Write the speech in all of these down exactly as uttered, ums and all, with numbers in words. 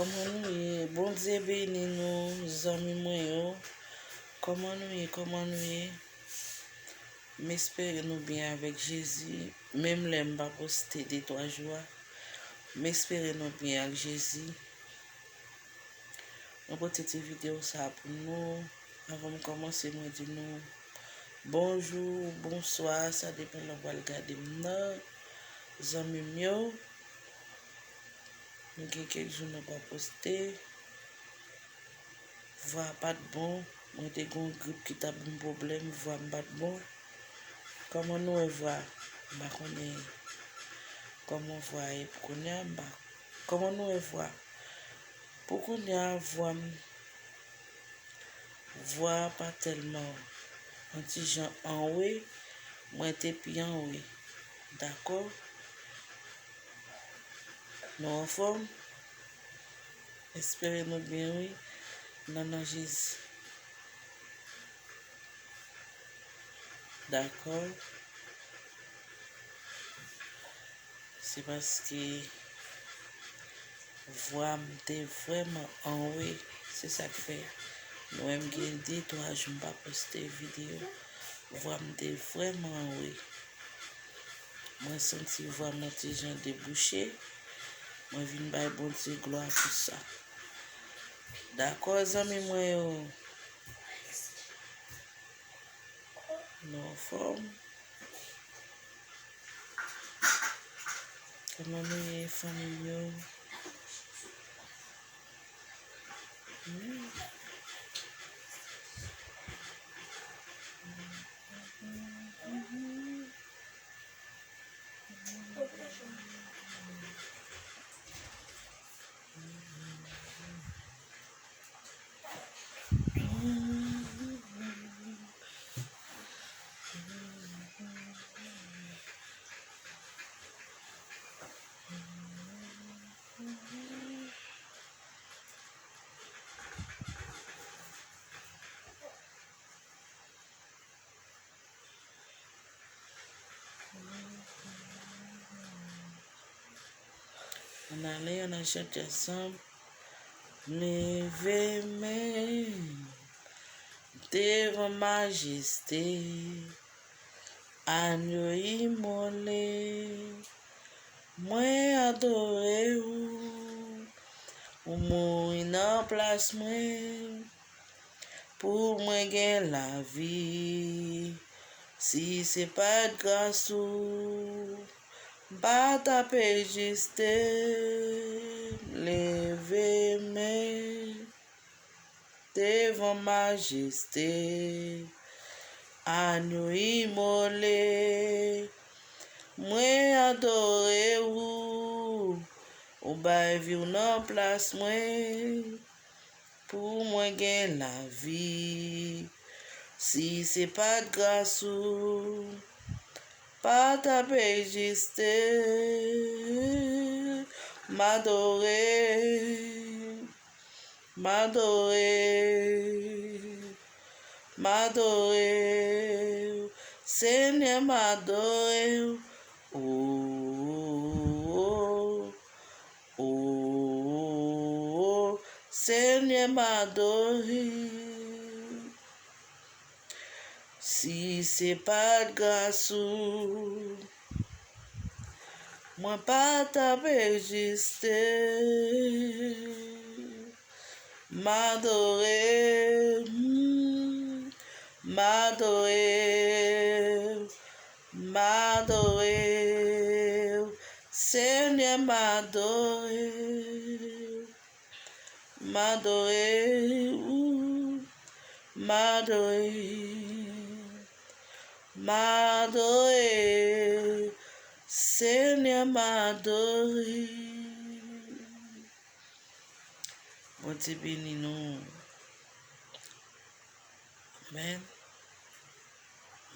Kòman nou ye? Bondye beni nou, zanmi mwen yo. Kòman nou ye? Kòman nou ye? M espere nou byen avèk Jezi. Menm lè m pa poste de twa jou a, m espere nou byen ak Jezi. Mwen pote ti videyo sa a pou nou. Anvan m kòmanse, mwen di nou bonjou, bonswa, sa depann lè w pral gade m nan, zanmi m yo. Nou gen kèk jou nou pa poste. Vwa a pa t bon. Mwen te gen yon grip ki t ap ban m pwoblèm. Vwa m pa t bon. Kòman nou wè vwa a? M pa konnen kòman vwa a ye pou kounye a. M pa, kòman nou wè vwa a? Pou kounye a, vwa m, vwa a pa tèlman, yon ti jan anwe. Mwen te pi anwe. Dakò? Nou anfòm? Espere nou byen, wi. Nan non Jezi. Dakò? Se paske vwa m te vrèman anwe. Se sa k fè. Nou wè m gen de twa jou m pa poste videyo. Vwa m te vrèman anwe. Mwen santi vwa m yon ti jan debouche. Mwen vin bay Bondye glwa pou sa. Dakò, zanmi mwen yo? Nou anfòm? Kòman nou ye, fanmi m yo? Hmm. Ann ale, ann al chante ansanm. Leve men devan majeste, anyo imole. Mwen adore ou, ou mouri nan plas mwen. Pou mwen gen lavi, si se pa t gras ou, m pa t ap egziste. Leve men devan majeste, anyo imole. Mwen adore ou, ou bay vi w nan plas mwen. Pou mwen gen lavi, si se pa t gras ou, pa t ap egziste. M adore, m adore, m adore w, Senyè, m adore w. O, o, o, o, Senyè, m adore w. Si se pa t gras ou, mwen pa t ap egziste. M adore, m adore, m adore w, Senyè, m adore w. M adore ou, m adore, m adore, Senyè, m adore. Bondye beni nou. Amèn.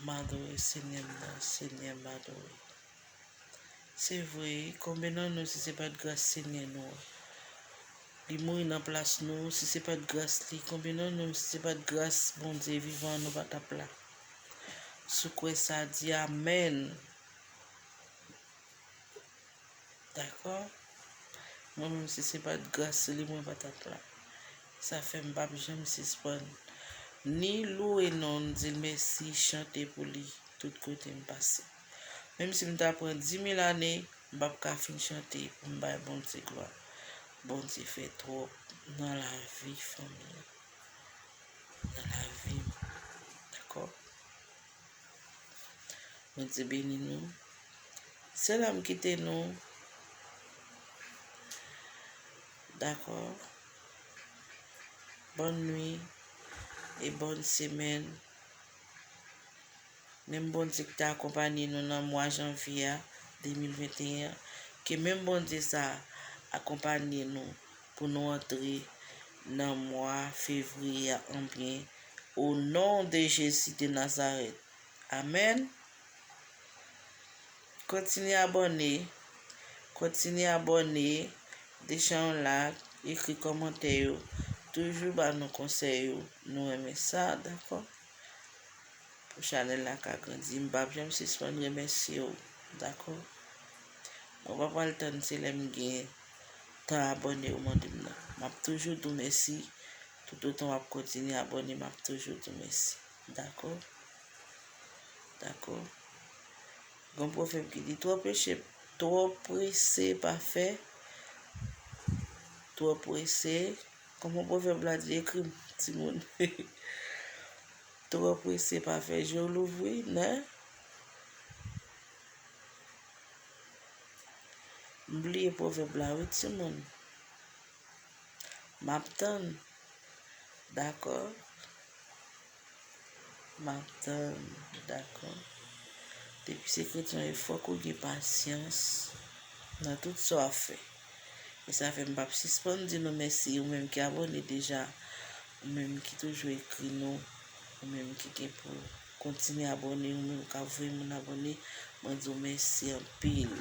M adore Senyè m nan, Senyè m adore. Se vre, konbyen nan nou, si se pa t gras Senyè nou an, li mouri nan plas nou, si se pa t gras li, konbyen nan nou, si se pa t gras Bondye vivan an, nou pa t ap la? Si w kwè sa, di amèn. Dakò? Mwen menm, si se pa t gras li, mwen pa t ap la. Sa fè m p ap janm sispann ni louwe non l, di l mèsi, chante pou li tout kote m pase. Menm si m ta pran dimil ane, m p ap ka fin chante pou m bay Bondye glwa. Bondye fè twòp nan lavi fanmi an, nan lavi m. Dakò? Bondye beni nou. Se la m kite nou. Dakò? Bòn nwi e bòn semèn. Menm Bondye ki te akonpanye nou nan mwa janvye a de mil venteyen an, ke menm Bondye sa a akonpanye nou pou nou antre nan mwa fevriye a an byen, o non de Jezi de Nazarèt. Amèn. Kontinye abòne. Kontinye abòne. Deja yon like, ekri kòmantè yo. Toujou ba nou konsèy yo. Nou renmen sa, dakò? Pou chanèl la ka grandi. M p ap janm sispann remèsye w, dakò? Mwen pa pral tann se lè m gen tan abòne ou mande m nan. M ap toujou di w mèsi. Toutotan w ap kontinye abòne, m ap toujou di w mèsi. Dakò? Dakò? Gon pwovèb ki di, twò peche, twò prese pa fè, twò prese, kòman pwovèb la di, ekri m, timoun. Twò prese pa fè je w louvri, non? M bliye pwovèb la, wi, timoun. M ap tann. Dakò? M ap tann, dakò? Depi se kretyen, fòk ou gen pasyans nan tout sa w ap fè. E sa fè m p ap sispann di nou mèsi, ou menm ki abòne deja, ou menm ki toujou ekri nou, ou menm ki gen pou kontinye abòne, ou menm k ap voye moun abòne, mwen di w mèsi anpil.